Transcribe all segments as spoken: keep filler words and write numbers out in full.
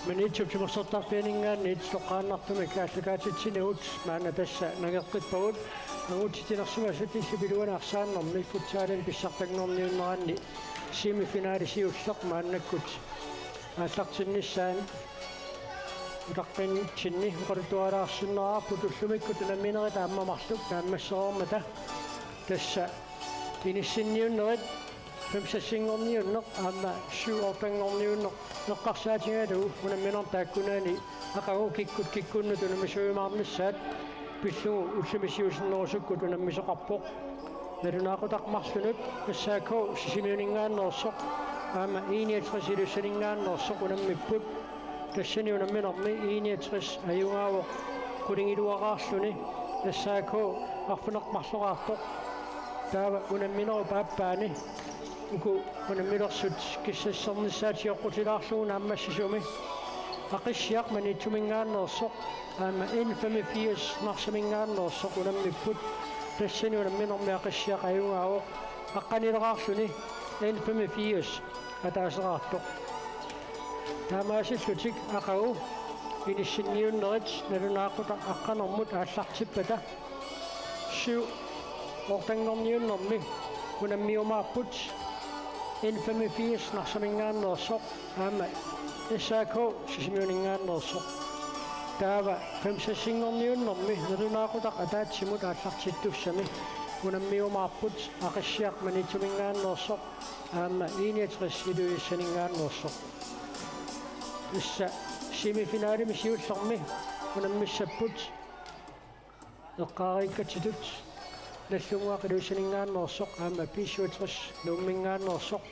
Maniitsup timersortarfianinngaanniit toqqaannartumik aallakaatitsinagut maanna tassa nangeqqippagut. Angutit timersimasut illup iluani arsaannermi futsalimi pissartanngorniunneranni semifinali siulleq maannakkut aallartinnissaanut utaqqinitsinni oqaluttualaarsinnaavarput. Ullumikkut unamminerit aamma marluk naammassereermata tassa inissinniunnerit fem-seksinngorniunneq aamma syv-ottenngorniunneq eqqarsaatigalugu unammineq taakkunani aqagu kikkut kikkunnut unammisuujumaarnissaat pillugu ullumi siusinnerusukkut unammisoqarpoq. Nalunaaqutaq marlunut S A K Sisimiuninngaanneersoq aamma I niogtres Ilulissaninngaanneersoq unammipput. Tassani unamminermi I niogtres ajugaavoq qulingiluaraarluni S A K arfineq-marloraartoq. Taava unamminerup aappaani uku unammilersut kissassisarnissaat sioqqutilaarlugu naammassisumi Aqissiaq Maniitsuminngaanneersoq aamma N femogfirs Narsaminngaanneersoq unammipput. Tassani unamminermi Aqissiaq ajugaavoq aqqanileraarluni N femogfirs ataaseraartoq. Taamaasillutik aqagu inissinniunnerit nalunaaqutaq aqqanermut aallartippata syv-ottenngorniunnermi unammiumaarput N femogfirs Narsaminngaanneersoq aamma S A K Sisimiuninngaanneersoq. Taava fem-seksinngorniunnermi nalunaaqutaq ataatsimut aallartittussami unammiumaarput Aqissiaq Maniitsuminngaanneersoq aamma I niogtres Ilulissaninngaanneersoq. Tassa semifinalimi siullermi unammissapput eqqaariikkatsitut Nagdlunguaq Ilulissaninngaanneersoq aamma B syvogtres Nuumminngaanneersoq.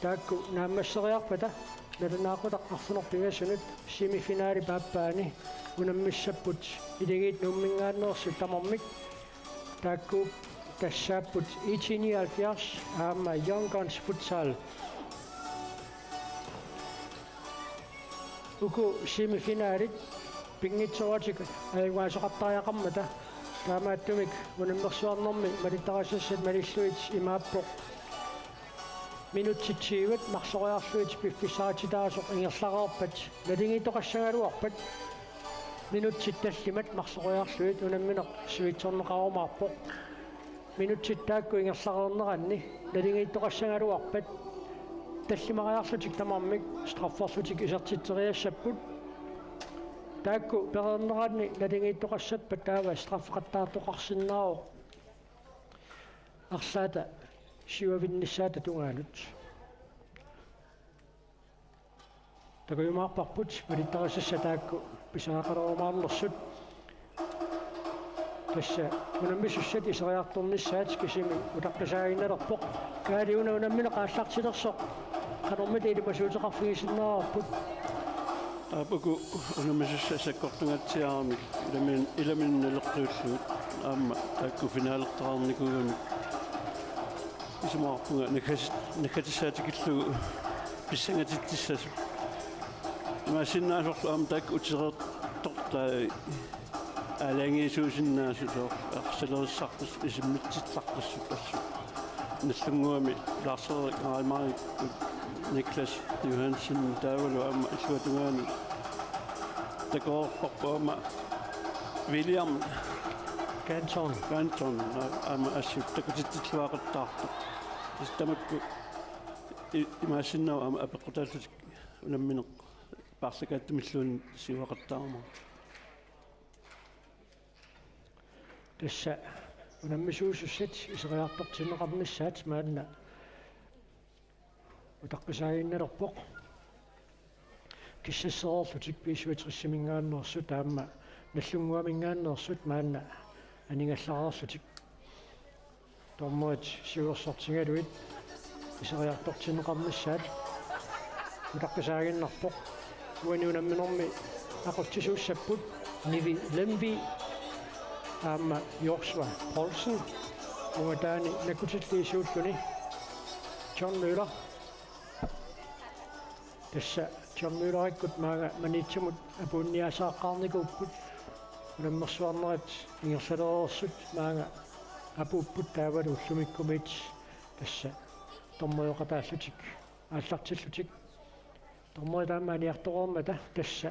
Taakku naammasseriarpata nalunaaqutaq arfineq pingasunut semifinalip aappaani unammissapput Akuleriit Nuumminngaanneersut tamarmik. Taakku tassaapput I T nioghalvfjerds aamma Young Guns Futsal. Uku semifinalit pinngitsooratik ajugaasoqartariaqarmata taamaattumik unammersuarnermi malittarisassat malillugit imaappoq: minutsit tyvet marloriarlugit piffissaqartitaasoq ingerlareerpat naligiittoqassagaluarpat minutsit tallimat marloriarlugit unammineq sivitsorneqarumaarpoq. Minutsit taakku ingerlareerneranni naligiittoqassagaluarpat tallimariarlutik tamarmik strafferlutik isertitseriassapput. Taakku pereerneranni naligiittoqassappat taava straffeqattaartoqarsinnaavoq arlaata siuavinnissaata tungaanut. Takujumaarparput malittarisassat taakku pisariaqalerumaarnersut. Tassa unammisussat iseriartornissaat kisimi utaqqisaaginnalerpoq. Kaali una unammineq aallartilersoq qanormita ilimasuuteqarfigisinnaavarput? Aap, uku unammisussat sakkortungaatsiaramik ilamin, ilaminut naleqqiullugit aamma taakku finalertaqarnikuugamik isumaqarpunga naggat-, naggatissaatikillugu pissangatitsissasut. Imaassinnaasorlu aamma taakku utereertortai aalajangiisuusinnaasut, soorlu arsalerissarput isimmitsillaqqissut assut. Nagdlunguami Lars-Erik Reimarikut Niklas Johansen taavalu aamma illuatungaani takoreerparput aamma William Canton. Canton, a-, aamma assut takutitsilluaqattaartoq. Tassa tamakku i-, imaassinnaavoq aamma apeqqutaallutik unammineq paarlakaattumilluunniit siuaqattaarumaartoq. Tassa unammisuusussat iseriartortinneqarnissaat maanna utaqqisaaginnalerpoq. Kissassereerlutik B syvogtres-iminngaanneersut aamma Nagdlunguaminngaanneersut maanna anigallareerlutik. Dommerit siulersortigalugit iseriartortinneqarnissaat utaqqisaaginnarpoq. Uani unamminermi aqutsisuussapput Nivi Lemvig aamma Joshua Poulsen. Ungataani nakkutilliisuulluni John Møller. Tassa John Møllerikkut maanga Maniitsumut apuunniaasaaqqaarnikuupput. Unammersuarnerit ingerlalereersut maanga apuupput taavalu ullumikkumiit tassa dommerioqataallutik aallartillutik. Dommeri taama aniartoreermata tassa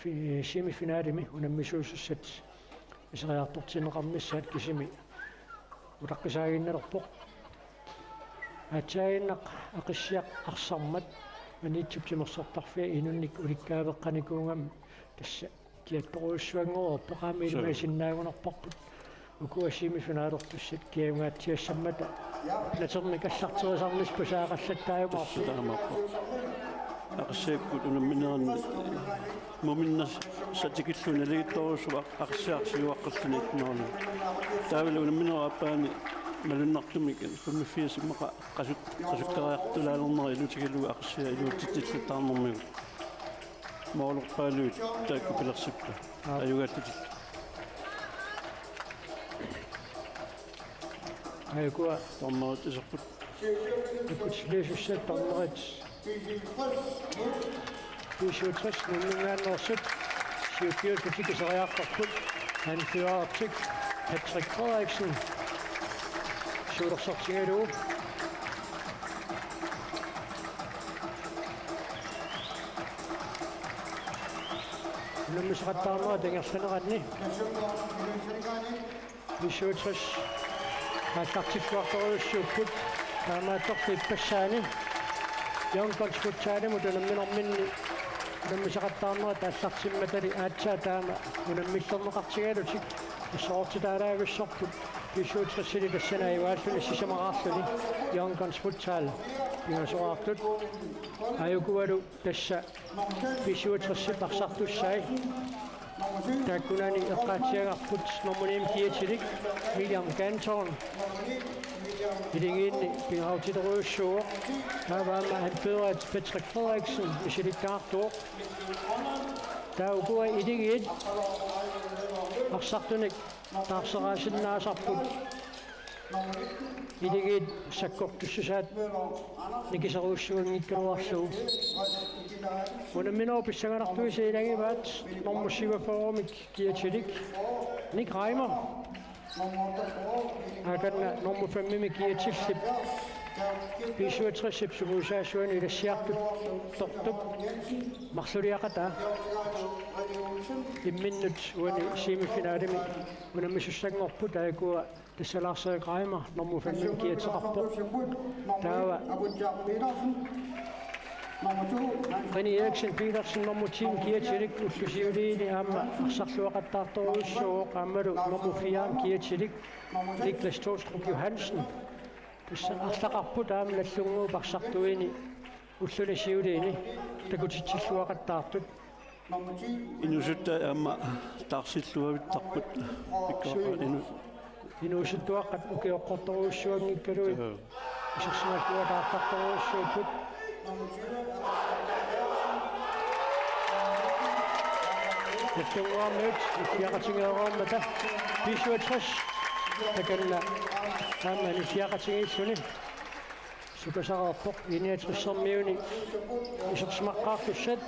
fi-, semifinalimi unammisuusussat iseriartortinneqarnissaat kisimi utaqqisaaginnalerpoq. Aatsaaginnaq Aqissiaq arsarmat Maniitsup timersortarfia inunnik ulikkaaveqqanikuugami tassa kiattorujussuanngorpoq aamma Suu. Ilimasinnaagunarparput. Ukua semifinalertussat kiagungaatsiassammata. Natermik allarterisarnissaq pasaaqallattaajumaarpoq. Tassa taamaappoq. Aqissiakkut unammineranni muminnassat tikillugu naligiittorujussuuvoq Aqissiaq siuaqqalluni ittunaarni. Taavalu unamminerup aappaani malunnartumik femogfirs immaqa qasut-, qasukkariartulaalernera ilutigalugu Aqissiaq iluatsitsillataarnermigut. Moorlerpaaluit taakku pilersippa. Aap. Ajugaatit. Ajukua. Dommerit iserput. Ikkut siliisussat dommerit. B syvogtres nunnunngaanneersut. Siukiusutik iseriartorput. Anførertik Patrick Frederiksen. Siulersortigalugu. Unammisaqattaarnerat ingerlaneranni. B syvogtres aallartilluartorujussuupput. Taamaattorli ippassaani Young Guns Futsalimut unamminerminni unammisaqattaarnerat aallartimmatali aatsaat taama unammillerneqartigalutik assorortitaalaavissorput. B syvogtresili tassani ajugaalluni sisamaqarluni Young Guns Futsal pingasoraartut. Ajukualu tassa B syvogtresip arsartussai. Taakkunani eqqaatsiagarput nummer ni-mik kiatilik William Ganton. Iligiinni pingaarutilerujussuuvoq. Taava aamma anførerit Patrick Frederiksen isilikkaartuuvoq. Taava ukua iligiit arsartunik taarseraasinnaasapput. Iligiit sakkortussusaat nikiserujussuanngikkaluarlugu. Unamminerup pissanganartuisa ilagivaat nummer syvogfyrre-mik kiatilik Nick Reimer. Akanna nummer fem-imi kiatillip B syvogtresip sungiusaasuani ilassiartortup marluliaqataa. Imminnut uani semifinalimi unammisussanngorput ajukua tassa Lars-Erik Reimer, nummer fem-imi kiateqarpoq. Taava René Eriksen Petersen, nummer ti-mi kiatilik, ullut siuliini aamma arsarluaqattaartorujussuuvoq, aammalu nummer fire-mi kiatilik Niklas Tolstrup Johansen. Tassa arlaqarput aamma Nagdlunguup arsartuini ulluni siuliini takutitsilluaqattaartut. Inuusuttai aamma taarsilluavittarput. Pikkorinut. Inuusuttuaqqat ukioqqortorujussuanngikkaluit. Joo. Isersimalluataartartorujussuupput. Nagdlunguarmiut nilliaqatigeeruarmata B syvogtres takanna aamma nilliaqatigiilluni. Sukasareerpoq I niogtresermiuni isersimaqqaartussat.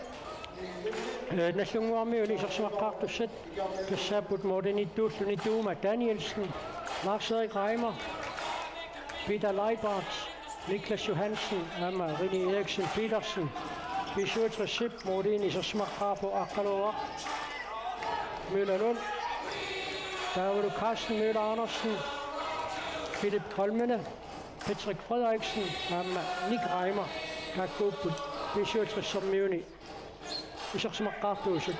Eh, Nagdlunguarmiuni isersimaqqaartussat tassaapput målimiittuulluni Tuuma Danielsen, Lars-Erik Reimer, Peter Leibart, Niklas Johansen aamma René Eriksen Petersen. B syvogtresip målimi isersimaqqaarpoq Aqqaluaq Møller Lund. Taavalu Carsten Møller Andersen, Philip Holmene, Patrick Frederiksen aamma Nick Reimer taakkuupput B syvogtresermiuni isersimaqqaartuusut.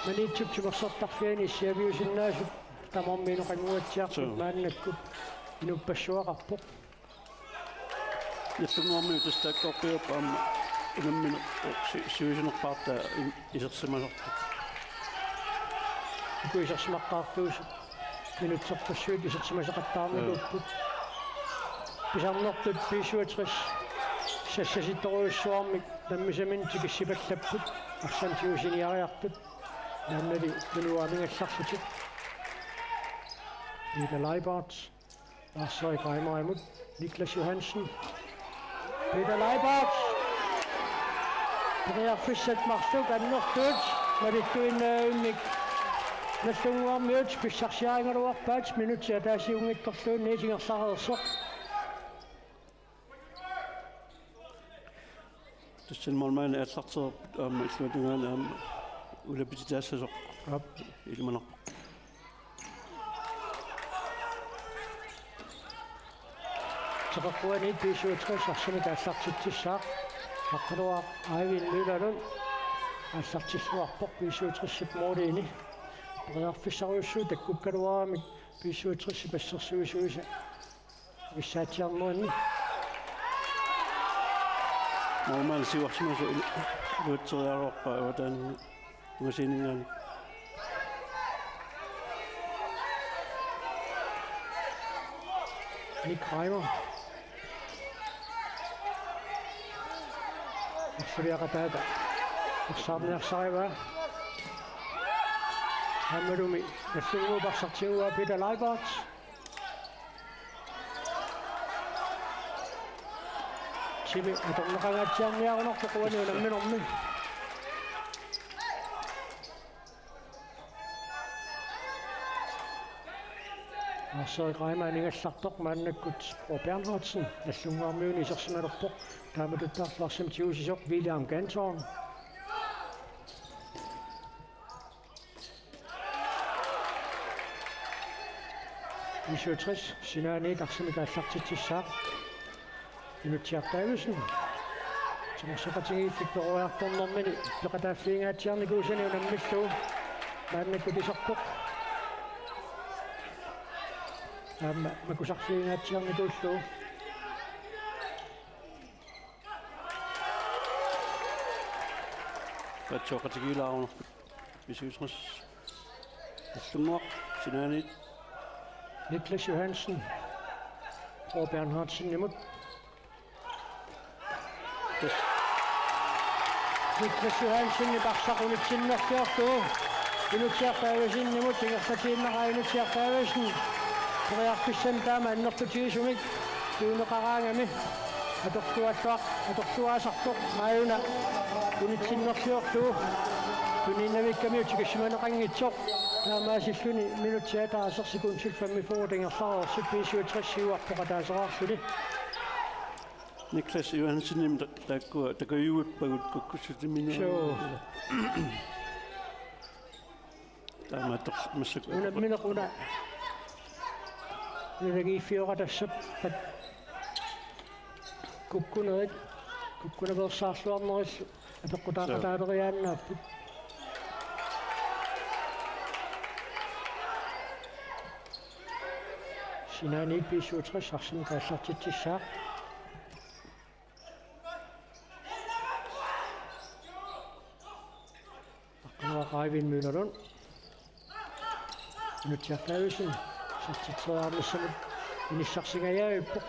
Maniitsup timersortarfiani issiaviusinnaasut tamarmik inoqannguatsiarput. Suu. Maannakkut inuppassuaqarpoq. Nagdlunguarmiut tassa taakkoorpiarput aamma unammineq si-, sivisunerpaartaa in-, isersimasartut. Uku isersimaqqaartuusut minutserpassuit isersimasaqattaarnikuupput. Pisarnertut B syvogtres sassasittorujussuarmik nammisaminnik tikissipallapput, arsaq tigusiniariartut. Naammalli tunuaamigallarlutik. Peter Leibart. Lars-Erik Reimerimut, Niklas Johansen. Peter Leibart. Periarfissat marluk annertuut, malittuinnaavimmik Nagdlunguarmiut pissarsiarigaluarpaat, minutsit ataasiunngitsorluunniit ingerlareersoq. Tassani målmandi aallartereerput aamma illuatungaani aamma ulapititaassasoq. Aap. Ilimanarpoq. Teqeqquaniit B syvogtres arsamik aallartitsissaaq. Aqqaluaq Eivind Møllerlund aallartilluarpoq B syvogtres-ip måliini. Periarfissarujussuuvoq takkukkaluaramik B syvogtres-ip assersuisuisa. Vissaatsiarnerani. Målmand siuarsimasoq ilu-, iluatseriaraluarpaa avataani ungasiinninngaanniit. Nick Reimer. Arsariaqataata. Arsaarniarsarivaa. Aammalumi Nagdlunguup arsaq tiguaa Peter Leibarth. Simi atorneqangaatsiarniarunarpoq uani unamminermi. Arsaq Reimer aningallartoq maannakkut Bo Bernhardsen Nagdlunguarmiuni isersimalerpoq. Taamatuttaarlu arsamik tigusisoq William Ganthorn. B syvogtres sinaaniit arsamik aallartitsissaaq. Inutsiaq Davidsen. Timersoqatigiillit peroriartornermini peqataaffigingaatsiarnikuusani unammillugu maannakkut iserpoq. Aamma makusarfigingaatsiarnikuullugu. Paatsoqatigiilaarunarput. B syvogtres. Nagdlunguaq sinaaniit. Niklas Johansen. Bo Bernhardsenimut. Tassa. Niklas Johansenip arsaq unitsinnerliorlugu. Inutsiaq Davidsenimut ingerlatiinnarpaa Inutsiaq Davidsen. Periarfissanik taama annertutigisumik tiguneqaraangami. Atorluaasartoq, atorluaasartoq aajuna unitsinnerliorlugu. Tuniinnavikkamiuk tikissimaniaqanngitsoq. Taamaasilluni minutsit ataaseq sekundit femogfyrre ingerlareersut B syvogtres siuarpoq ataaseraarluni. Niklas Johansenimit ta-, taakkua takujuippagut kukkussutiminut. Suu. Taamaattoq massakkut. Unammineq una. Nalagiiffioratassappat. Kukkunerit. Kukkunaveersaarluarnerillu. Apeqqutaaqataaleriaannaapput. Sinaaniit B syvogtres arsamik aallartitsissaaq. Aqqaluaq Eivind Møllerlund. Inutsiaq Davidsen. Isertitseriarnissamut inissarsingajaavippoq.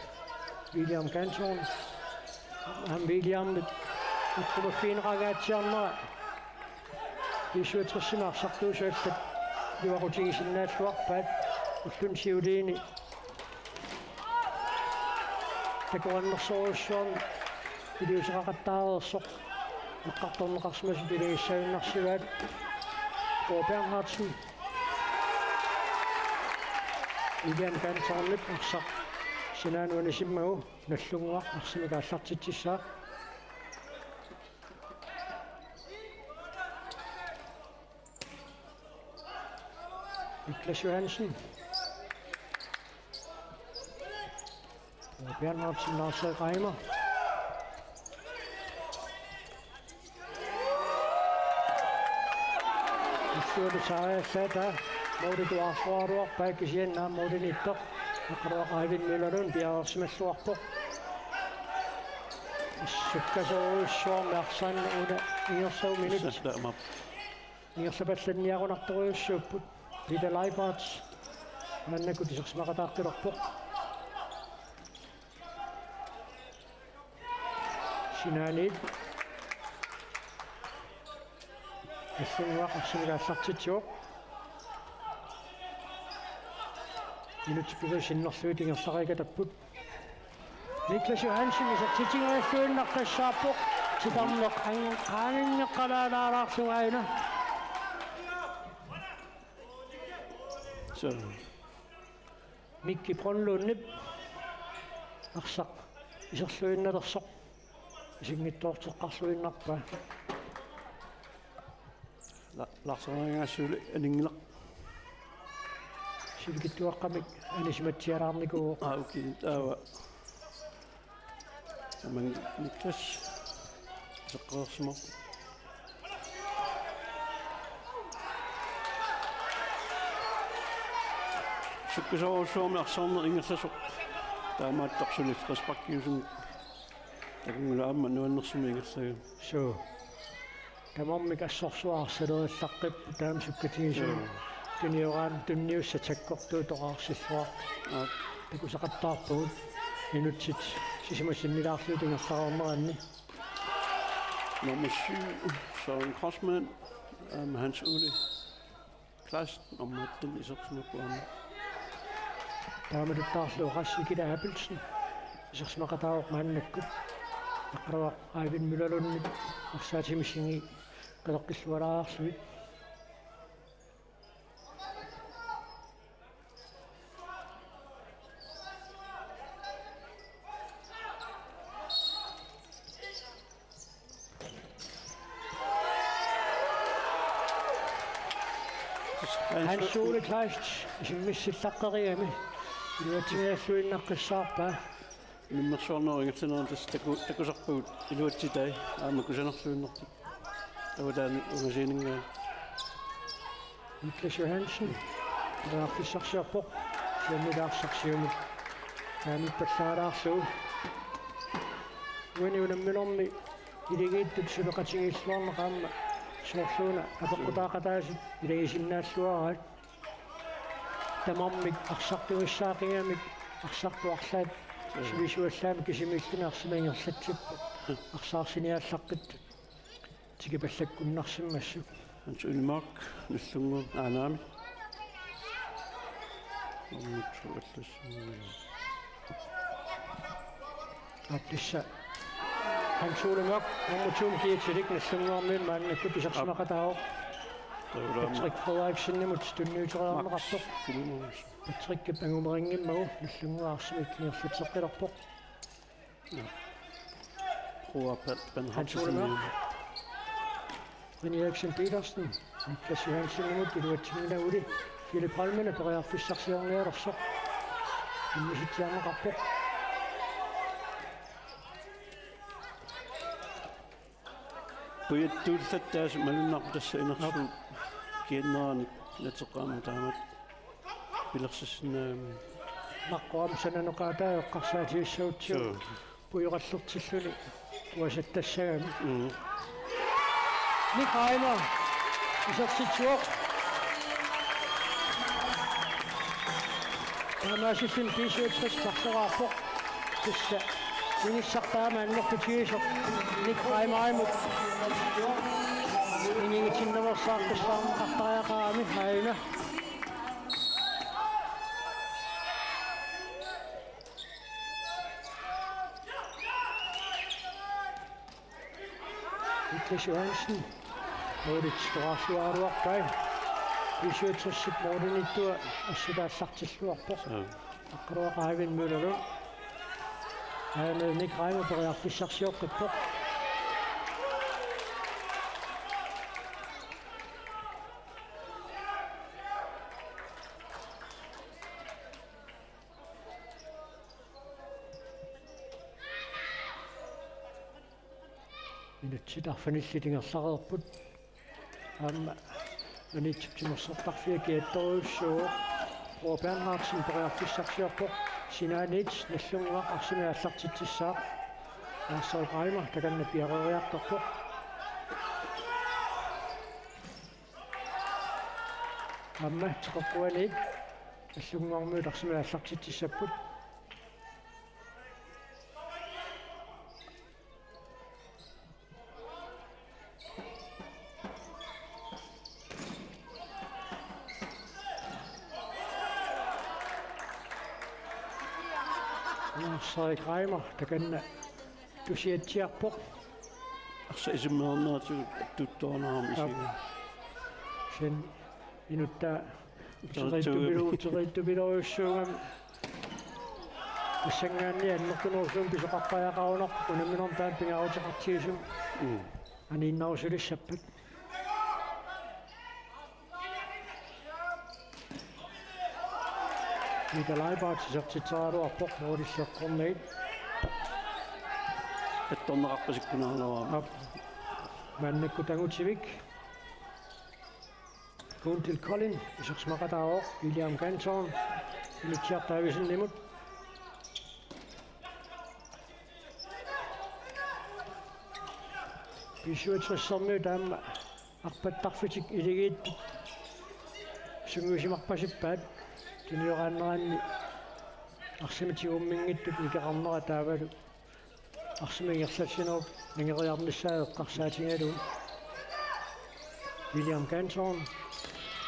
William Ganthorn. Aamma Williamip eqqumaffigineqangaatsiarnera. B syvogtres-imi arsartuusuallat iluaqutigisinnaalluarpaat ulluni siuliini. Takorannersorujussuarmik iliuuseqaqattaareersoq eqqartorneqarsimasut ilagissagunarsivaat. Bo Bernhardsen. William Ganthornip arsaq sinaanut anisimmagu Nagdlunguaq arsamik aallartitsissaaq. Niklas Johansen. Bjørn Hansen, Lars Reimer. Issualu saariallaata. Moorituarsuaruarpaa kisianni aamma mooriniittoq. Aqqaluaq Eivind Møllerlund piareersimalluarpoq. Sukkasoorujussuarmi arsaanni una ingerlavuminut. Tassa taamaappoq. Ingerlapallanniarunartorujussuupput. Peter Leibarth. Maannakkut isersimaqataaqqilerpoq. Sinaaniit. Nagdlunguaq arsamik aallartitsivoq. Minutsit pisut sinnerlugit ingerlariikatapput. Niklas Johansen isertitsingajalluinnartussaappoq. Titarneq an-, aaninneqqalaalaarlaarlugu aajuna. Suu. Mikki Brønlundip arsaq iserluinnalersoq. asanngitsoorteqqarluinnarpaa. La-, Lars Ringaassuuli aninngilaq. Sivikitsuaqqamik anisimatsialaarnikuuvoq. Aa, okay. Taava. Aamma Niklas. Iseqqaarsimavoq. Sukkasoorujussuarmik arsaarneq ingerlasoq. Taamaattoq suli frisparkiusumik. Takunngilara aamma nuannersumik ingerlagami. Suu. Tamarmik assorsuaq arsaleriallaqqippoq taama sukkatigisumik. Joo. Tunioraanni tunniussat sakkortuut toqaarsilluarput. Aap. Takusaqattaarpugut. Minutsit sisamat sinnilaarlugit ingerlareerneranni. Nummer syv, Søren Kreutzmann, øhm, Hans Ole Kleist, nummer atten, isersimappoq aamma. Taamatuttaarlu Rassi Kila Abelsen isersimaqataavoq maannakkut. Aqqaluaq Eivind Møllerlundip arsaatsimik singi qeqqillualaarlugit. Hans Ole Kleist isimmissillaqqeriami iluatsimigalluinnaqqissaarpaa. Immersuarnerup ingerlanerani tassa taku-, takusarpagut iluatsitai aamma kusanarluinnartut. Avataani ungasiininngaanniit. Niklas Johansen. Periarfissarsiorpoq. Siammilaarsiorsiumut. Taamippallaalaarlugu. Uani unamminermi iligiittut suleqatigiilluarneq aamma soorluuna apeqqutaaqataasut ilagisinnaalluaraat. Tamarmik arsartuissaaqigamik arsartuarlaat sivisuallaamik kisimiilluni arsamik ingerlatsipput. Arsaarsiniaallaqqittut. Tikipallakkunnarsimmassuk. Hans Ølmark, Nagdlunguup aanaami. Ummut allassimmagu. Aap tassa. Hans Ølmark, nummer to-mut kiitilik Nagdlunguarmiut maannakkut isersimaqataavoq. Aap. Patrick Frederiksenimut tunniuteriarneqarpoq. Max Filimov. Patrickip angumerinngimmagu Nagdlunguup arsamik ingerlatseqqilerpoq. Roar Pan-, Hans Ole Mørk. Benhardsen. Brian Eriksen Petersen. Niklas Johansenimut iluatsinngilaguli Philip Holmene periarfissarsiornialersoq. Immisitsiarneqarpoq. Pujattuullattaasut malunnarpoq tassa inersuup kiannerani nateqqaama taamatut pilersissinnaagami. Naqqoam sananoqaataa eqqarsaatigissagutsigu. Suu. Pujoqallertilluni uasattassagami. Mm. Nick Reimer isertitsivoq. Taamaasilluni B syvogtres parleraarpoq. Tassa inissaq taama annertutigisoq Nick Reimerimut. Inigitinnaveersaartussaarneqartariaqarami aajuna. Niklas Johansen. Målit toqqarluaraluarpai. B syvogtres-ip målinittua assut aallartilluarpoq. Joo. Aqqaluaq Eivind Møllerlund. Aamma Nick Reimer periarfissarsioqqippoq. Minutsit arfinillit ingerlareerput. Aamma Maniitsip timersortarfia kiattorujussuuvoq. Roar Bernhardsen periarfissarsiorpoq. Sinaaniit Nagdlunguaq arsamik aallartitsissaaq. Lars Reimer takanna piareeriartorpoq. Aamma teqeqquaniit Nagdlunguarmiut arsamik aallartitsissapput. Lars Reimer takanna tusiatsiarpoq. Arsa isummeerneratigut tuttuarnerami. Aap. Isiga. Sen inuttaa uteriittupilu-, uteriittupilorujussuugami. Tassanngaanniit annertunerusumik pisoqartariaqarunarpoq unamminermi taanna pingaaruteqartigisumik. Mm. Aniinnarusulissappat. Peter Leibert isertitseriaraluarpoq målip eqqornagit. Attorneqarpasikkunaarlugu. Aap. Maannakkut angutivik. Guntil Kolding isersimaqataavoq William Canton. Inutsiaq Davidsenimut. B syvogtressermiut taama arpattarfitik iligiittut sungiusimarpasippaat, tunioraanneranni arsamik tigumminngitsut nikeqarnera taavalu arsamik ingerlassinerup nangeriarnissaa eqqarsaatigalugu. William Canton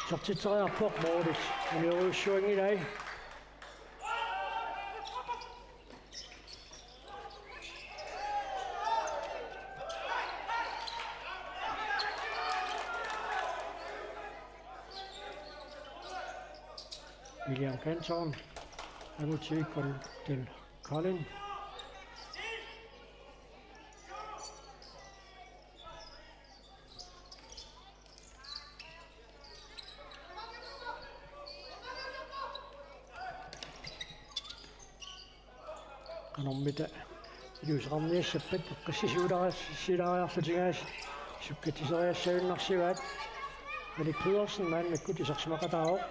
isertitseriarpoq, målit uniorujussuanngilai. William Canton, angutivik Guntil Kolding. Qanormita iliuuseqarniassappat, eqqissisilaariarlutik aasiit sukkatsiseriassagunarsivaat. Malik Pedersen maannakkut isersimaqataavoq.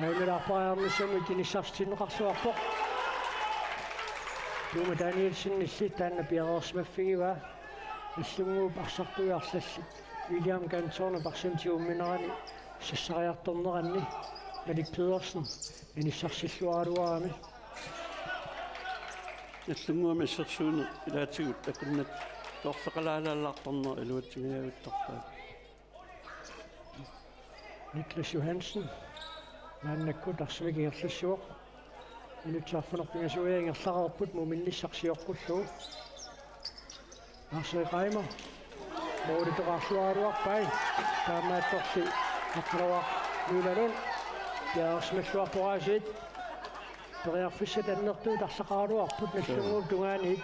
Aajuna arpariarnissamut ikinissarsitinneqarluarpoq. Tuuma Danielsenilli taanna piareersimaffigivaa. Illunnguup arsartuup arlallit William Cantonip arsamik tigumminerani sassariartorneranni Malik Pedersen inissarsilluaraluarami. Illunnguami assersuineq ilaatigut akunnattoorfeqalaalaallartarnera iluatsingajaavittarpaat. Niklas Johansen maannakkut arsamik ingerlassivoq. Minutsit arfineq-pingasuat ingerlareerput muuminnissaq sioqqullugu. Lars Reimer. Målip toqarluaraluarpai. Taamaattorli Aqqaluaq Nulalund piareersimalluarpoq aasiit. Periarfissat annertuut arlaqaraluarput Nagdlunguup tungaaniit.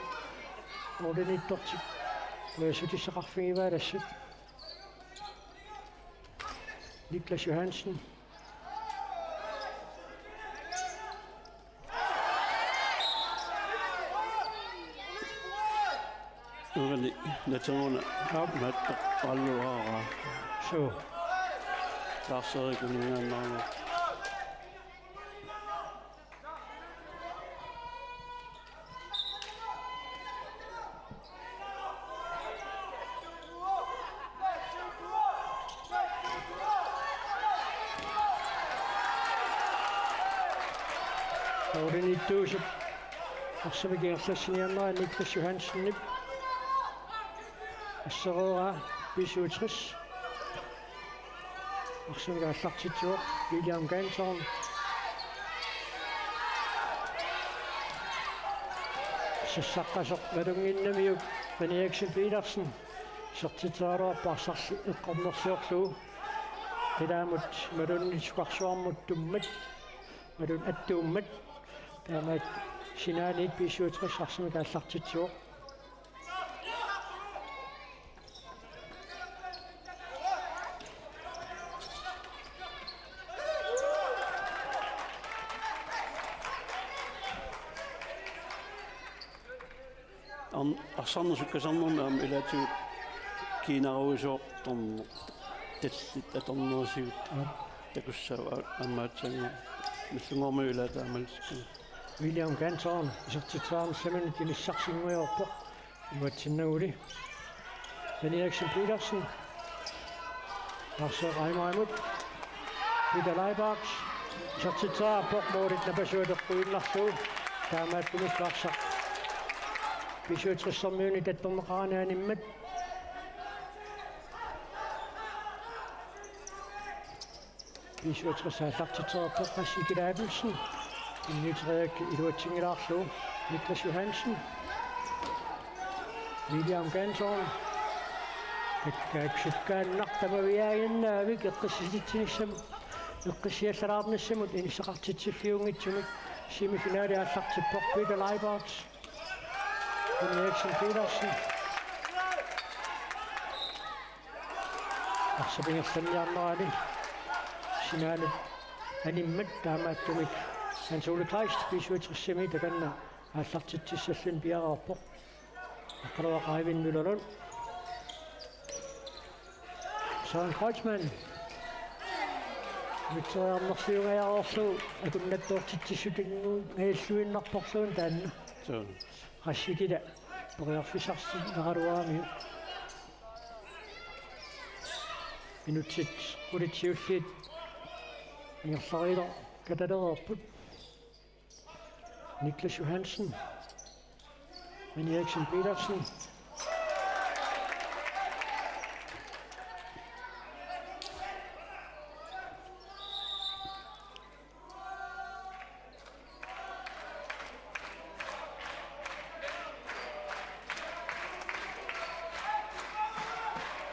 Målimiittortik ujassutissaqarfigivaa assut. Niklas Johansen. Uani nateruna. Aap. Maattoq qalluaraa. Suu. Lars-Erik uninngaannaanngilaq. Målimiittuusup arsamik ingerlassiniarnera Niklas Johansenip. Assereeraa B syvogtres. Arsamik aallartitsivoq William Canton. Sassaqqasoq malunnginnamiuk Benny Eriksen Petersen. Isertitseriaraluarpoq arsarli eqqornersiorlugu. Qilaamut malunnit sukarsuarmut tummat. Malunnit attuummat. Taamaat sinaaniit B syvogtres arsamik aallartitsivoq. Arn-, arsarneq sukkasarnermi aamma ilaatigut kiinaruisoortarneq tallit atornerisigut. Aap. Takussavat aamma aatsaannguaq. Nagdlunguarmiut ilaat taamaalillugit. William Canton isertitseriarnissaminut inissarsinnguiorpoq. Iluatsinnaguli. Benny Eriksen Petersen. Lars Reimerimut. Peter Leibert. Isertitseriarpoq, målit napasuat eqquinnarlugu. Taamaattumik arsaq B syvogtressermiunit attorneqarani animmat. B syvogtres aallartitsereerpoq, Qassi Kilabelsen. Inuuteriak iluatsinngilaarlugu. Niklas Johansen. William Canton. Takkaak sukkaannaq tamaviaaginnaavik eqqissisitsinissamut. Eqqissiallalaarnissamut inissaqartitsiffiunngitsumik semifinali aallartippoq Peter Leibold. Jenny Eriksen Petersen. Arsaq ingerlanniarnerani sinaani animmat taamaattumik Hans Ole Kleist B syvogtresimi takanna aallartitsissalluni piareerpoq. Aqqaluaq Eivind Møllerlund. Søren Kreutzmann. Mitseriarnerliungajaroorlugu akunnattoortitsissutinnguunngajalluinnarporluunniit taanna. Suu. Rassikila periarfissarsinnaraluaramiuk. Minutsit qulit siulliit ingerlariilerkatalereerput. Niklas Johansen. Jenny Eriksen Petersen.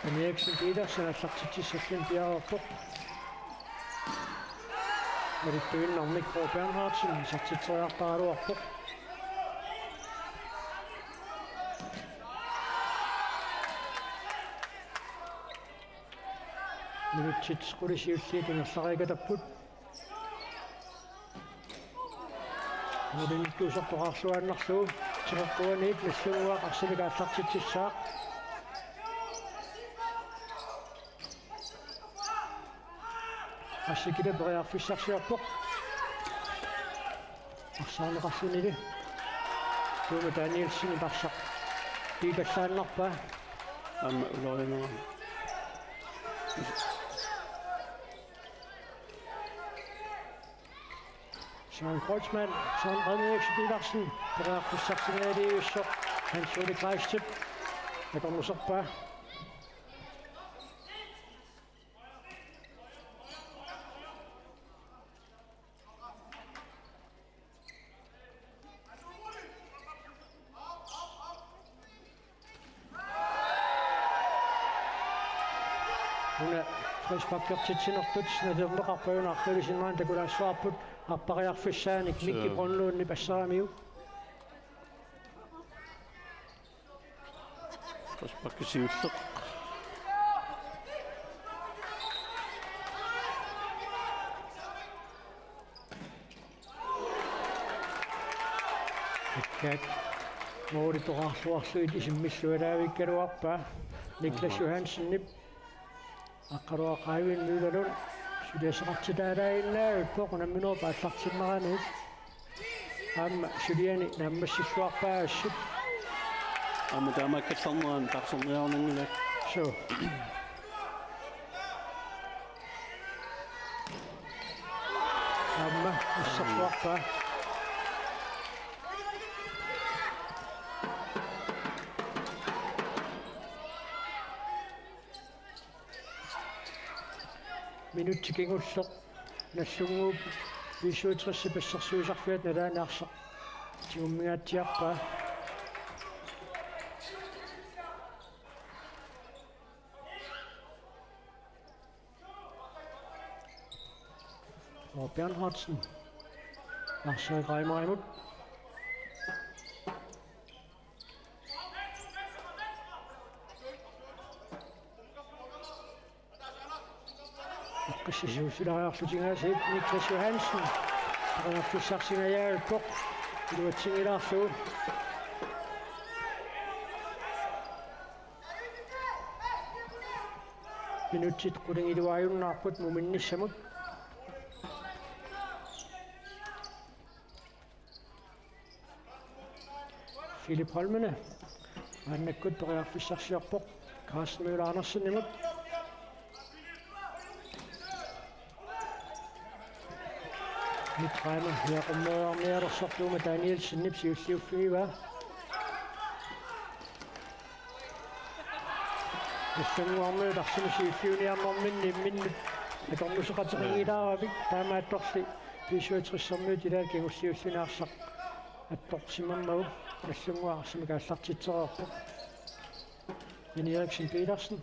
Jenny Eriksen Petersen aallartitsissalluni piareerpoq. Malittuinnarmik Kåre Bernhardsen isertitseriartaraluarpoq. Minutsit qulit siulliit ingerlariikatapput. Nuulinittuusertoqarluaannarlugu. Tiqeqquaniit Nagdlunguaq arsamik aallartitsissaaq. Rassikila periarfissarsiorpoq. Arsaarneqarlunilu. Tuuma Danielsen arsaq. Piipallaannarpaa. Aamma ulorianera. Søren Kreutzmann, Søren René Eriksen Petersen, periarfissarsiorniarlugu Hans Ole Kleistip akornuserpaa. Una frisparkertitsinertut nalerneqarput, una arlalisinnaani takulaassavarput, appariarfissaanik Mikki Brønlundip assaramiuk. Frispark siulleq. Ikkaat mooritoqarluarluit isimmillualaavikkaluarpaa Niklas Johansenip. Aqqaluaq Eivind Møllerlund suliassaqartitaalaaginnavippoq unamminerup aallartinneraniit. Aamma suliani naammassilluarpaa assut. Aamma taamaakkallarnerani taarserniarnanngilaq. Suu. Aamma asserluarpaa. Minutsi kingulleq Nagdlunguup B syvogtres-ip assersuisarfiata nalaani arsaq tigummingaatsiarpaa. Og Bernhardsen. Lars Erik Reimerimut. Eqqissisiussilaariarlutik aasiit Niklas Johansen. Periarfissarsingajaappoq. Iluatsingilaarlugu. Minutsit qulingiluaajunnaarput muminnissamut. Philip Holmene. Maannakkut periarfissarsiorpoq Carsten Møller Andersenimut. Mitraima hiaqummeernialersortuuma Danielsenip siulliuffigivaa. Nagdlunguarmiut arsamik siulliuniarnerminni imminnut akornuseqateqanngilaaravit, taamaattorli B syvogtres-ermiut ilaat kingulliulluni arsaq attorsimammagu Nagdlunguaq arsamik aallartitsereerpoq. Jenny Eriksen Petersen.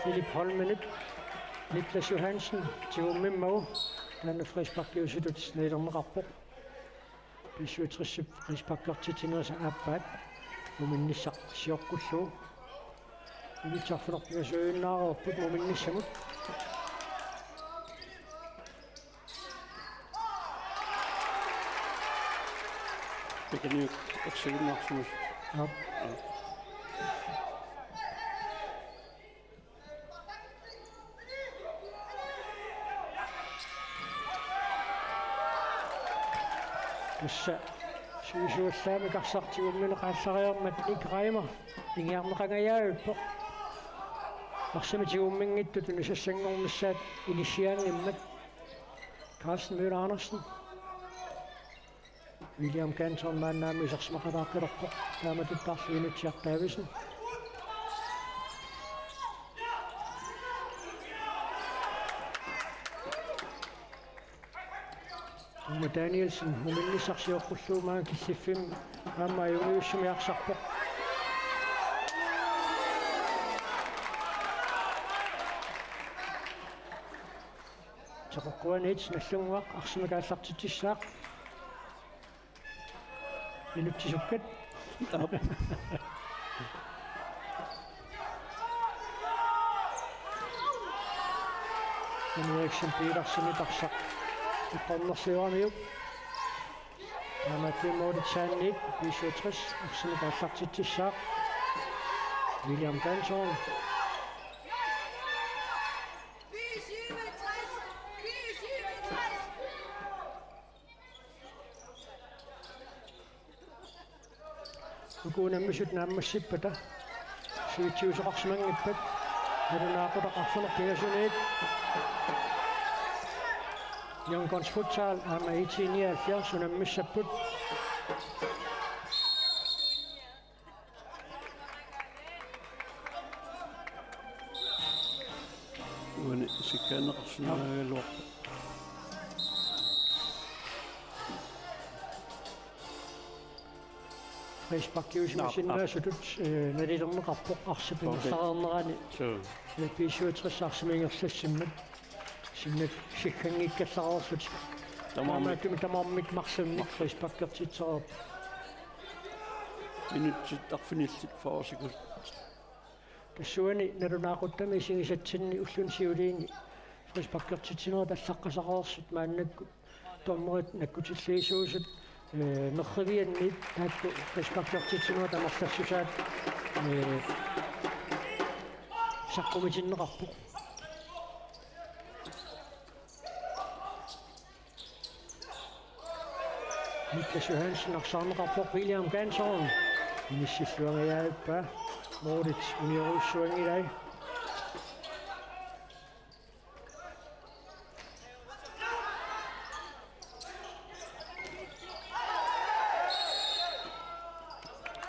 Philip Holmenip, Niklas Johansen, tigummimmagu, taanna frisparkiusutut nalilerneqarpoq. B syvogtresip frisparkertitsinerisa aappaat, muminnissaq sioqqullugu. Inuit arfineq-pingasuujunnaareerput muminnissamut. Tekniik ersiginnaarsimasut. Aap. Tassa sivisuallaamik arsaq tigummineq aallariarmat Nick Reimer ingiarneqangajavippoq. Arsamik tigumminngitsut tunisassanngornissaat inissiaanngimmat. Carsten Møller Andersen. William Canton maannaammi isersimaqataaqqilerpoq. Taamatuttaarlu Inutsiaq Davidsen. Uma Danielsen muminnissaq sioqqullugu maanga killiffimmi aamma ajunngivissumiarsarpoq. Teqeqquaniit Nagdlunguaq arsamik aallartitsissaaq. Inutsisukkat. Aap. Henriksen Petersen arsaq eqqornersioramiuk. Taamaattumik Moritz Sandvik B syvogtres arsamik aallartitsissaaq. William Canton. Uku unammisut naammassippata sulitsiusoqarsimanngippat nalunaaqutaq arfineq-pingasuniit. Young Guns Futsal aamma IT nioghalvfjerds unammissapput. Uani sikkaanneqarsinnaagaluarpoq. Frisparkiusimasinnaasutut, eh, nalilerneqarpoq arsaq pingassaqarnerani. Suu. Eh, B syvogtres arsamik ingerlassimmat. Sinnak sikkanngikkallareerlutik. Tamarmik. Taamaattumik tamarmik marlunnik frisparkertitsereerput. Minutsit arfinillit fyrre sekund. Tassuuna nalunaaquttami isigisatsinni ulluni siuliini frisparkertitsinerit allaqqasareersut maannakkut dommerit nakkutilliisuusut, eh, nerrivianniit taakku frisparkertitsinerit amerlassusaat, eh, saqqumitinneqarpoq. Niklas Johansen arsaarneqarpoq William Canton. Inissilluangajavippaa. Moritz uniorujussuanngilai.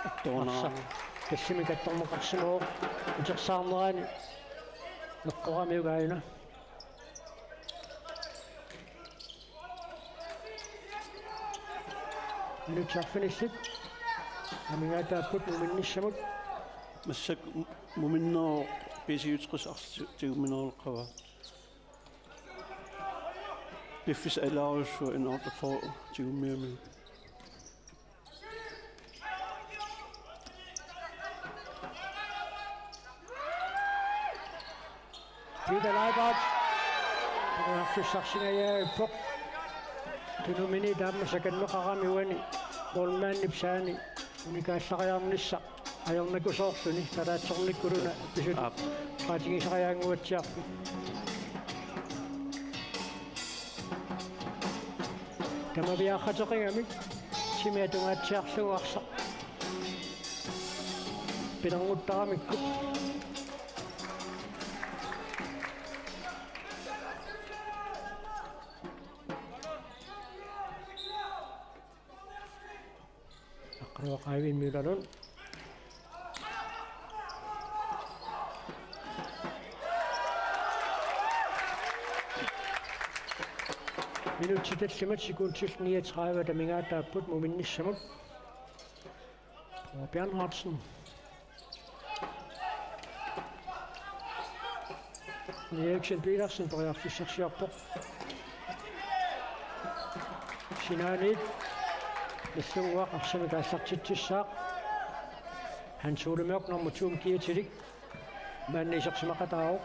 Attornaa. Arsaq tassimik attorneqarsimavoq. Utersaarnerani eqqoramiuk aajuna. Minutsit arfinillit amigaataapput muminnissamut. Massakkut mu-, muminneruvoq B syvogtres arsaq tigummineruleqqavaa. Piffissaq ilaarujussuaq N otteogfyrre tigummiamiuk. Peter Leibert. Periarfissarsingajaavippoq. Tunumini taama sakanneqarami uani målmandip saani unikaallariarnissaq ajornakusoorluni, kalaatsornikkuluna pisut. Aap. Qaatigisariaannguatsiarput. Tamaviaarqateqigami timi atungaatsiarlugu arsaq pilernguttaramikkut. Aqqaluaq Eivind Møller Lund. Minutsit tallimat sekundit niogtredive amigaataapput muminnissamut. Thor Bernhardsen. Eriksen Petersen periarfissarsiorpoq. Sinaaniit Nagdlunguaq arsamik aallartitsissaaq. Hans Ole Mørch nummer to-mik kiatilik. Maanna isersimaqataavoq.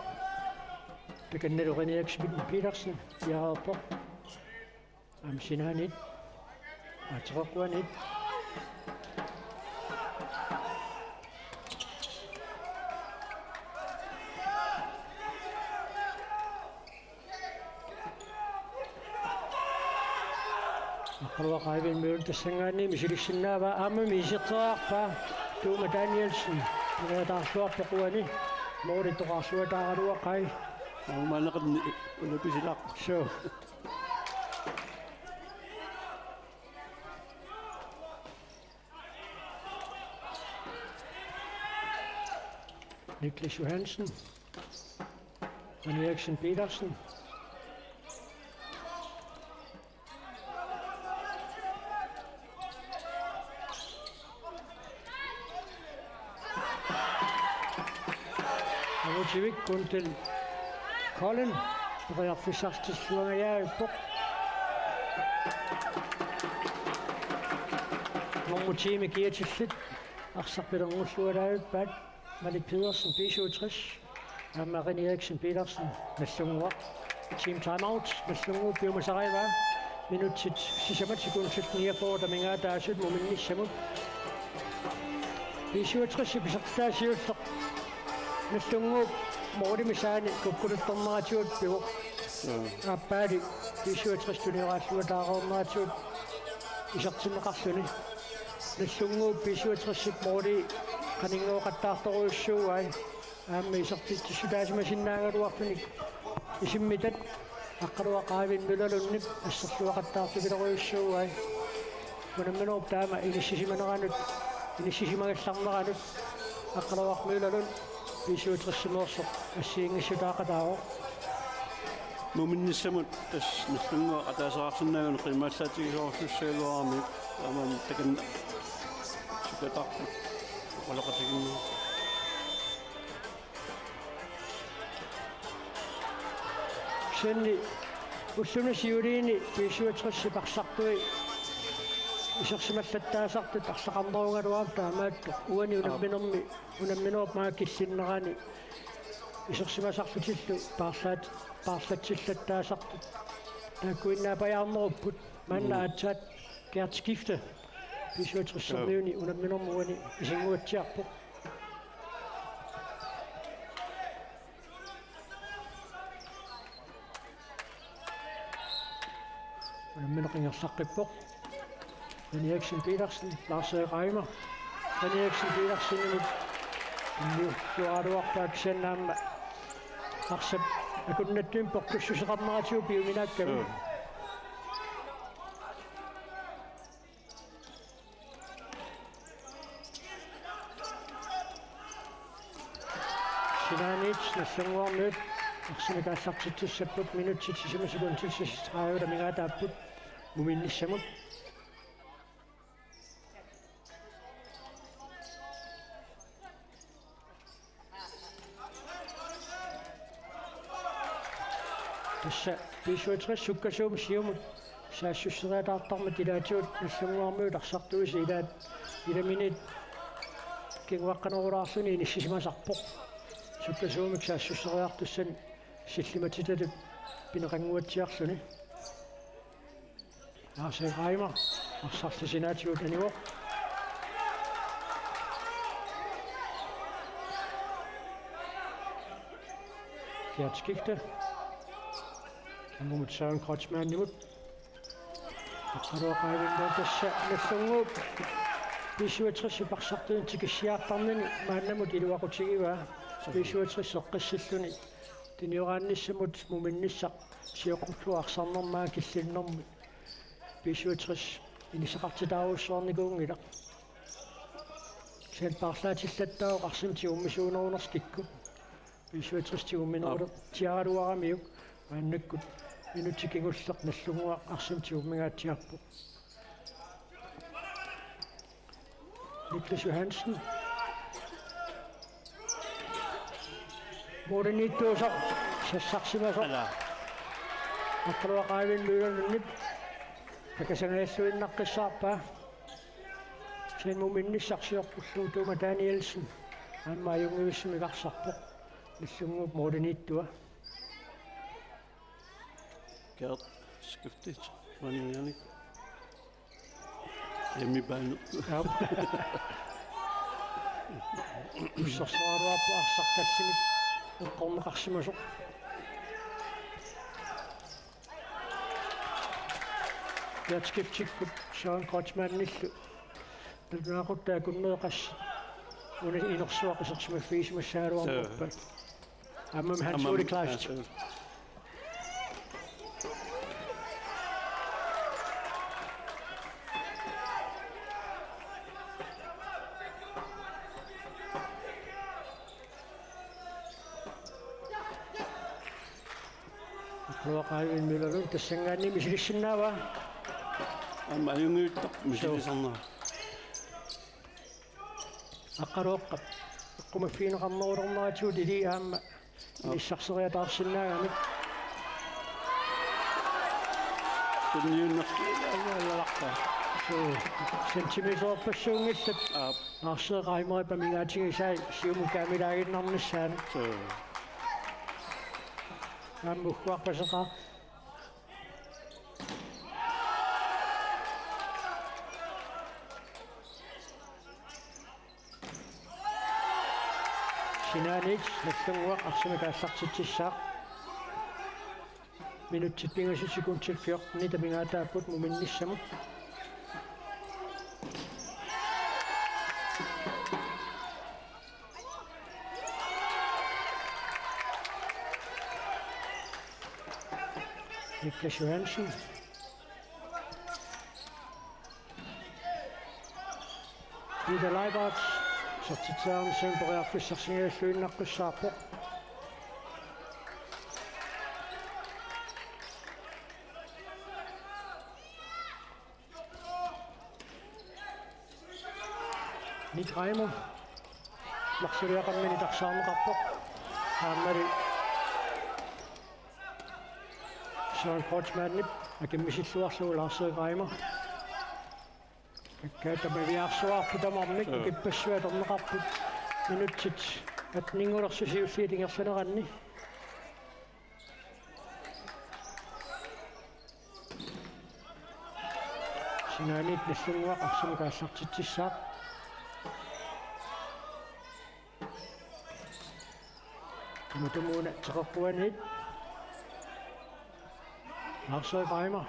Takanna Eriksen Petersen piareerpoq. Aamma sinaaniit. Aateqarpuaniit. Aqqaluaq Eivind Møller tassanngaanniit misilissinnaavaa, aamma iserteriarpaa. Tuuma Danielsen periataarluarpoq uani. Mooritoqarluataaraluaqai. Aamma anaqanni una pisilaaq. Suu. Niklas Johansen. Eriksen Petersen. Avutivik Kundel Kolen. Periarfissarsiorluangajappoq. Nummer ti-mik kiatillit. Arsaq pilerngullugalaarpaat. Malik Pedersen, B syvogtres. Aamma René Eriksen Petersen, Nagdlunguaq. Team timeout, Nagdlunguup piumasarigaa. Minutsit sisamat sekundit niogfyrre amigaataasut muminnissamut. B syvogtres isertitaa siulleq. Nagdlunguup målimi saani kukkuluttorneratigut pivoq. Aappaali B syvogtres tunioraallugataarneratigut isertinneqarluni. Nagdlunguup B syvogtres-ip måli qaninngooqattaartorujussuugai. Aamma isertitsissutaasimasinnaagaluarluni isimmitat Aqqaluaq Eivind Møllerlundip asserluaqattaartupilerujussuugai. Unamminerup taama inissisimaneranut, inissisimagallarneranut Aqqaluaq Møllerlund B syvogtres-imeersoq assigiinngissutaaqataavoq. Muminnissamut tassa Nagdlunguaq ataaseqarsinnaagunarpoq qiimmallaatigisorujussuugaluarami, aamma takanna sukataarput oqaloqatigiinneq. Kisianni ulluni siuliini B syvogtres-ip arsartui isersimallattaasartut arsaqarnerugaluarput, taamaattoq uani unamminermi, unamminerup maanga killinnerani isersimasarlutillu paarlaat-, paarlatsillattaasartut. Taakkuinnaapajaarnerupput maanna aatsaat Gert Skifte B syvogtres-ermiuni unamminermi uani isinnguatsiarpoq. Unammineq ingerlaqqippoq. René Eriksen Petersen, Lars Erik Reimer. René Eriksen Petersenimut. Illuaraluarpaa kisianni aamma arsap akunnattumik portussuseqarneratigut piuminaakkami. Mm. Sinaaniit Nagdlunguarmiut arsamik aallartitsissapput, minutsit sisamat sekundit seksogtredive amigaataapput muminnissamut. Tassa B syvogtres sukkasuumik siumut saassusseriataartarmat ilaatigut Nagdlunguarmiut arsartuisa ilaat, ilaminit kinguaqqanerulaarluni inissisimasarpoq. Sukkasuumik saassusseriartussani sillimatitatut pineqannguatsiarluni. Lars Reimer, arsarli sinaatigut anivoq. Gert Skifte. Kingumut Søren Kreutzmannimut. Aqqaluaq Eivind tassa Nagdlunguup B syvogtres-ip arsartunik tikissiartarnini maannamut iluaqutigivaa. B syvogtres eqqissilluni tunioraannissamut muminnissaq sioqqullugu arsarnermi killinnermi B syvogtres inissaqartitaarujussuarnikuunngilaq. Kisianni paarlaatillattaavoq arsamik tigummisuunerunersoq kikkut. B syvogtres tigumminerulertiaraluaramiuk maannakkut minutsit kingulleq Nagdlunguaq arsamik tigummingaatsiarpoq. Niklas Johansen. Målimiittuusoq Sassarsimasoq. Ala. Aqqaluaq Eivind Møllerlundip. Takasangajalluinnaqqissaarpaa. Sen muminnissaq sioqqullugu Tuuma Danielsen. Aamma ajunngivissumik arsarpoq. Nagdlunguup målimiittua. Gert skiftet. Manianik. Hjemmebane. Aap. Ussersoraluarpoq arsaq tassunga eqqorneqarsimasoq. Gert skiftikkut Søren Kreutzmannillu. Nalunaaquttat akunnerit qassit. Una inersuaq isersimaffigisimassagaluarnerpaat. Aamma Hans Ole Kleist. Aqqaluaq Eivind Møllerlund tassanngaanniit misilissinnaavaa. Aamma ajunngivittoq misilisarnera. Aqqaluaqqap eqqumaffigineqarnerulerneratigut ilii aamma inissarseriataarsinnaagamik. Tunniunnersuulallarpa. Suu, centimeterpassuunngillat. Aap. Lars Reimerip amigaatigisai siumut kaamilaaginnarnissaanut. Suu. Aamma ugguarpaseqaaq. Sinaaniit Nagdlunguaq arsamik aallartitsissaaq. Minutsit pingasut sekundit fjortenit amigaataapput muminnissamut. Niklas Johansen. Peter Leibert, isertitseriarnissamut periarfissarsigalluinnaqqissaarpoq. Nick Reimer. Marsuliaqarmini taxaarneqarpoq. Aammali Søren Kreutzmannip akimmisilluarlugu Lars Reimer. Akkaatamaviarsuarput tamarmik. Joo. Kippassuaq atorneqarput. Minutsit atninngulersusiulliit ingerlaneranni. Sinaaniit Nagdlunguaq arsamik aallartitsissaaq. Tamatumuuna teqeqquaniit. Lars Reimer.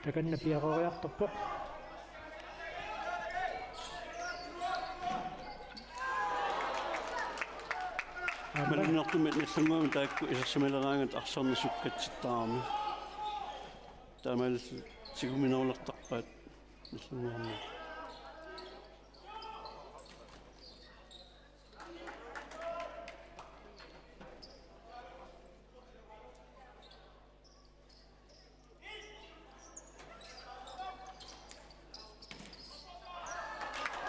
Takanna piareeriartorpoq. Aamma. Malunnartumik Nagdlunguami taakku isersimaleraangat arsarneq sukkatsittaarami. Taamaalillutik tiguminerulertarpaat Nagdlunguami.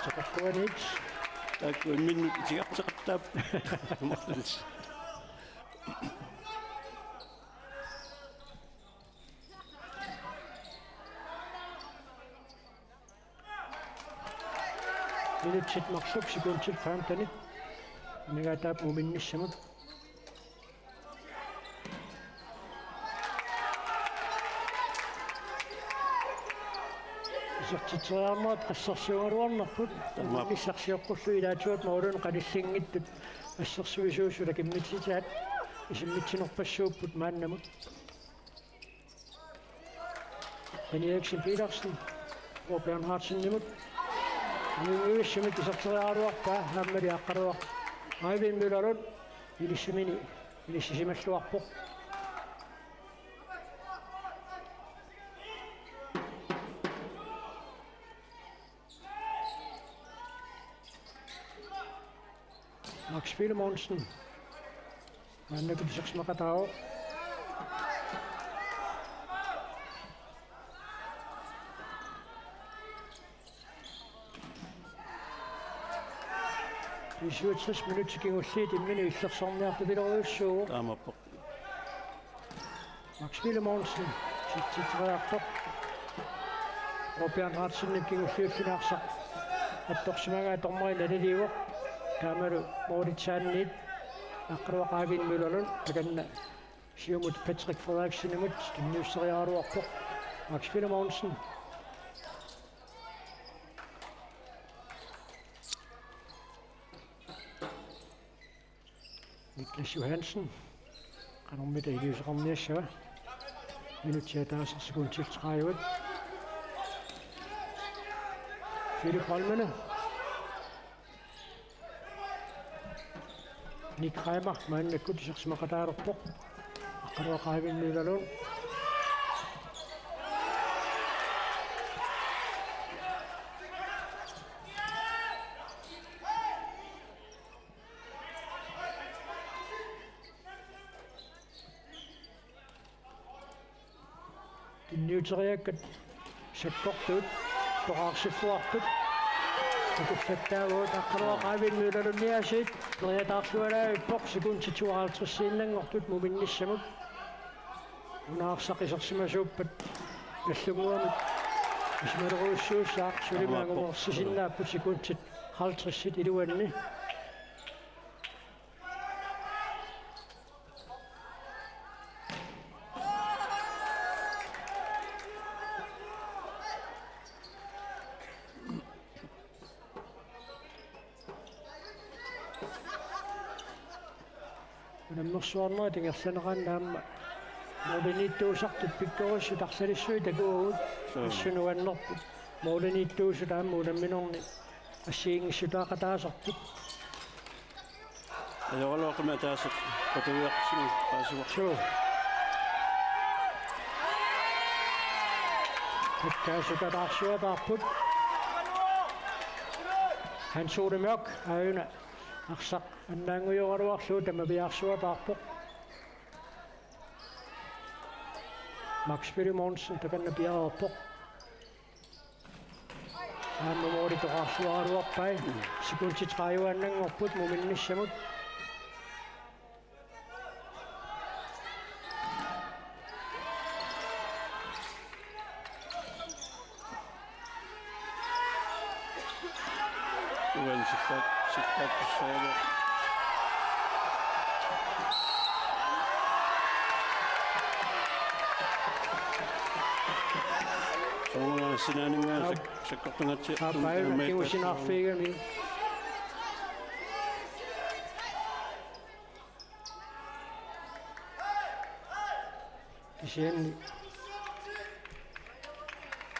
Teqeqquaniit. Taakku imminnut itigarteqattaap. Minutsit marluk sekundit femten. Amigaataapput muminnissamut. Isertitseriarnerat assersuugaluarnerput. Taamaappoq. Muminnissaq sioqqullugu ilaatigut moorun qanillinngitsut assersuisuusut akimmitsisaat isimmitsinerpassuupput maannamut. Benny Eriksen Petersen, Bo Bernhardsenimut. Ajunngivissumik iserteriaraluarpaa, aammali Aqqaluaq Eivind Møllerlund ilissimini inissisimalluarpoq. Max Filemonsen. Maannakkut isersimaqataavoq. Syvogtres minutsit kingulliit imminut illersorniartupilorujussuuvoq. Taamaappoq. Max Ville Mogensen, sittiteriartoq. Robert Hansenip kingulliulluni arsaq attorsimagaa dommeri naliliivoq. Taamalu målitsaanniit Aqqaluaq Eivind Møllerlund, takanna siumut Patrick Frederiksenimut tunniusseriaraluarpoq. Max Ville Mogensen. Niklas Johansen. Qanormita iliuuseqarniassava. Minutsit ataaseq sekundit tredive. Philip Holmene. Nick Reimer maannakkut isersimaqataalerpoq. Aqqaluaq Eivind Møllerlund. Tunniuteriakkat sakkortuut toqarsiffuartut. Tukullattaagut Aqqaluaq Eivind Møllerlundiaasiit periataarlualaavippoq sekundit tooghalvtredsiinnanngortut muminnissamut. Una arsaq isersimasuuppat Nagdlunguamut isumaliorujussuussaaq, suli angumeriarsinnaapput sekundit halvtredsit iluanni. Unammersuarnerit ingerlaneranni aamma målimiittuusartut pikkorissut arsalissuit takuagut. Suu. Assut nuannerput. Målimiittuusut aamma unamminerni assigiinngissutaaqataasartut. Ajoraluartumik ataaseq qutariarsimasuuvoq. Suu. Hakkaasukataarsuataarput. Hans Ole Mørch aajuna arsaq annaanngujoraluarlugu tamaviaarsuataarpoq. Max Ville Mogensen takanna piareerpoq. Aamma måli toqarsuaraluarpai. Sekundit tredive-annanngorput muminnissamut. Uani sikkaat, sikkaat tussaavoq. Soorunami sinaaninngaanniit Aap. Sak-, sakkortungatsiartumik Aap, aajuna aamma kingusinaarfiigami. Kisianni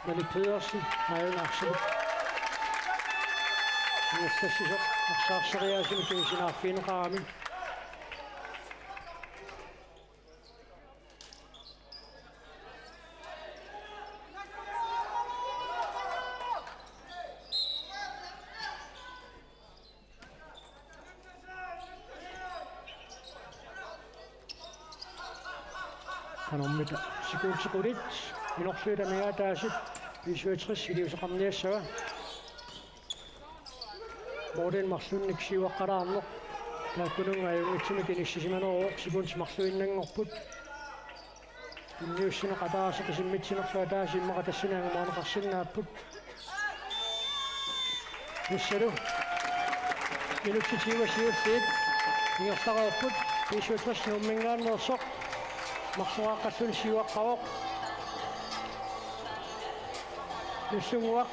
Malik Pedersen aajuna arsaq ingerlassisoq arsaarsiaasumik kingusinaarfigineqarami. Qanormita sekundit qulit minorsuit amigaataasut B syvogtres iliuuseqarniassava. Målinik marlunnik siuaqqalaarneq taakkununnga ajunngitsumik inissisimaneruvoq, sekundit marluinnanngorput. Tunniussineq ataaseq isimmitsinerlu ataaseq immaqa tassani angumerineqarsinnaapput. Tassalu minutsit tyve siulliit ingerlareerput, B syvogtres Nuumminngaanneersoq marloraaqqalluni siuaqqavoq. Nagdlunguaq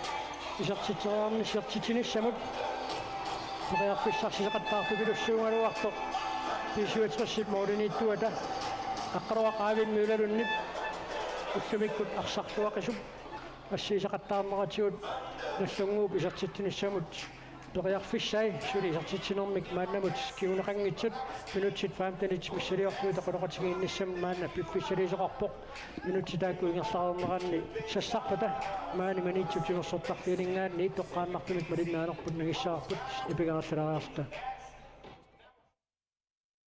isertitseriarni-, isertitsinissamut periarfissarsisaqattaartupilussuugaluartoq B syvogtres-ip målimiittuata Aqqaluaq Eivind Møllerlundip ullumikkut arsarluaqisup assigisaqattaarneratigut Nagdlunguup isertitsinissamut periarfissai suli isertitsinermik maannamut kinguneqanngitsut minutsit femtenit missiliorlugit oqaloqatigiinnissamut maanna piffissaliisoqarpoq. Minutsit taakku ingerlareerneranni sassarpata maani Maniitsup timersortarfianinngaanniit toqqaannartumik malinnaanerput nangissavarput, nipigaallalaariarta.